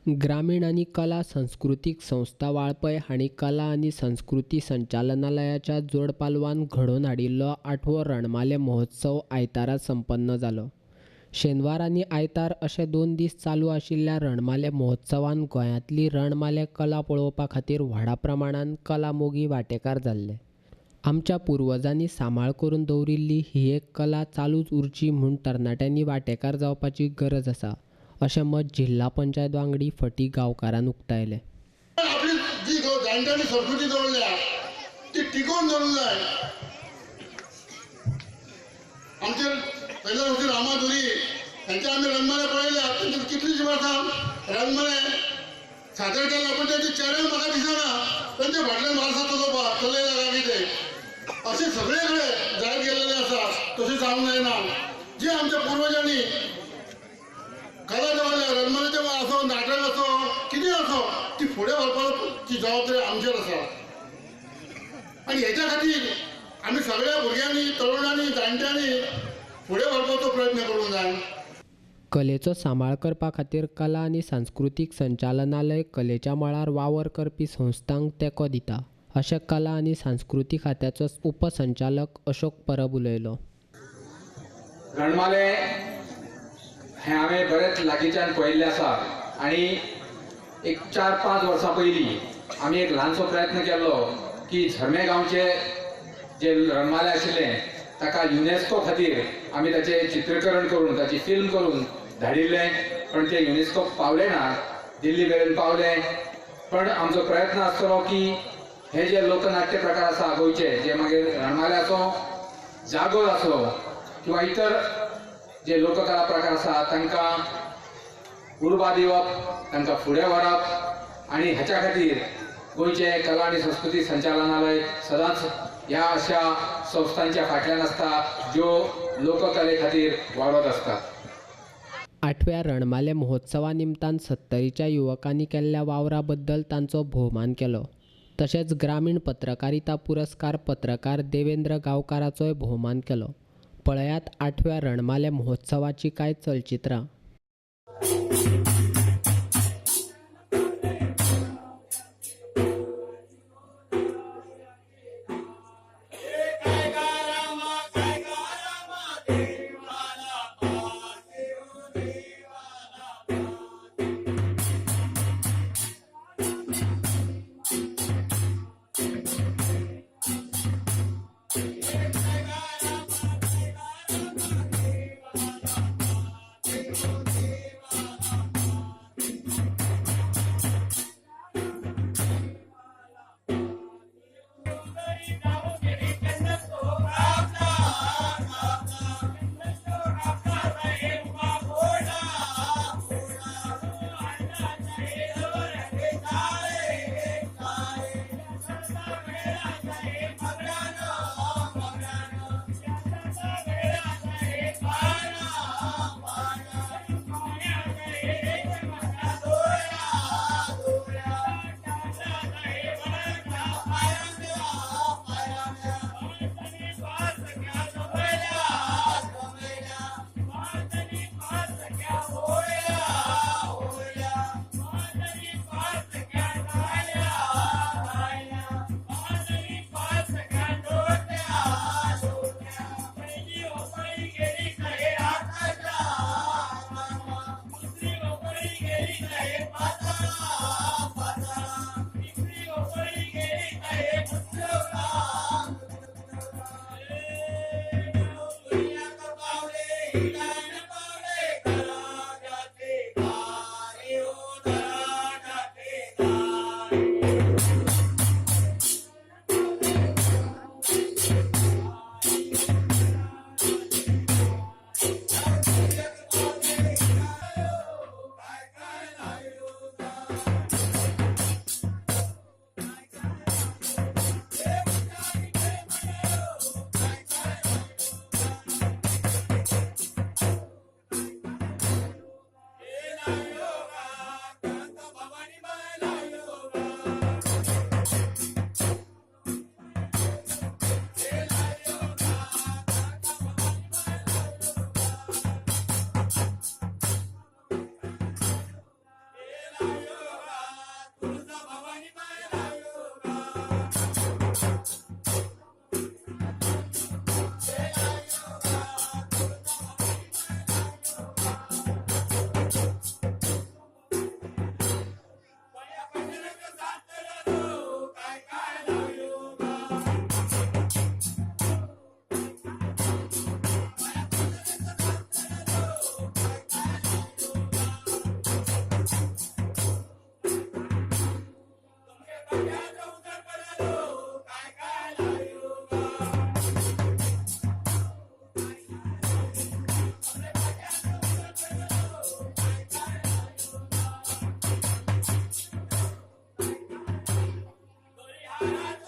ग्रामीण आनी कला संस्कृतीक संस्था वाळपय हांणी कला आनी संस्कृती संचालनालयाच्या जोडपालवान घडोवन हाडिल्लो आठवो रणमाले महोत्सव आयतारा संपन्न जालो. शेनवार आनी आयतार अशे 2 दीस चालू आशिल्ल्या रणमाले महोत्सवान गोंयांतली रणमाले कला पळोवपा खातीर व्हडा प्रमाणान कला मोगी वांटेकार जाल्ले. आमच्या पुर्वजांनी सांबाळ करून दवरिल्ली ही एक कला चालूच उरची म्हूण तरणाट्यांनी वांटेकार जावपाची गरज आसा अशें मत जिल्हा पंचायत वांगडी फटी गांवकारान उक्तायलें. आपली जी जाणट्यांनी संस्कृती दवरल्या ती टिकोवन दवरूंक जाय. आमचे पयल्या होती रामाधुरी हांचे आमी रणमाले पळयल्या, तांची कितलीशीं वर्सां रणमाले सादर केला, पूण तांचे चेहरे म्हाका दिसना, तांचे फाटल्यान वारसा चलोवपाक चलयला काय कितें अशें सगळे कडेन जायत गेल्लेलें आसा. तशें जावंक जायना. जे आमच्या पुर्वजांनी कला दवरल्या, रणमाल्याचें आसो, नाटक आसो, कितें आसो, ती फुडें व्हरपाची जबाबदारी आमचेर आसा. आनी हेच्या खातीर आमी सगळ्या भुरग्यांनी, तरुणांनी, जाणट्यांनी फुडें व्हरपाचो प्रयत्न करूंक जाय. कलेचो सांबाळ करपा खातीर कला आनी सांस्कृतीक संचालनालय कलेच्या मळार वावर करपी संस्थांक तेंको दिता अशें कला आनी सांस्कृती खात्याचो उपसंचालक अशोक परब उलयलो. रणमाले हें हांवें बरेंच लागींच्यान पळयल्लें आसा आनी एक 4-5 वर्सां पयलीं आमी एक ल्हानसो प्रयत्न केल्लो की झर्मे गांवचे जे रणमाले आशिल्ले ताका युनेस्को खातीर आमी ताचें चित्रीकरण करून ताची फिल्म करून धाडिल्लें, पण तें युनेस्को पावलें ना, दिल्ली मेरेन पावलें. पण आमचो प्रयत्न आसतलो की हे जे लोकनाट्य प्रकार आसा गोंयचे, जे मागीर रणमाले आसूं, जागोर आसूं किंवा इतर जे लोककला प्रकार आसा तांकां उर्बा दिवप, तांकां फुडें व्हरप आनी हाच्या खातीर गोंयचें कला आनी संस्कृती संचालनालय सदांच ह्या अशा संस्थांच्या फाटल्यान आसता ज्यो लोककले खातीर वावरत आसतात. आठव्या रणमाले महोत्सवा निमतान सत्तरीच्या युवकांनी केल्ल्या वावरा बद्दल तांचो भोवमान केलो. तशेंच ग्रामीण पत्रकारिता पुरस्कार पत्रकार देवेंद्र गांवकाराचोय भोवमान केलो. पळयात आठव्या रणमाले महोत्सवाची कांय चलचित्रां. Bye.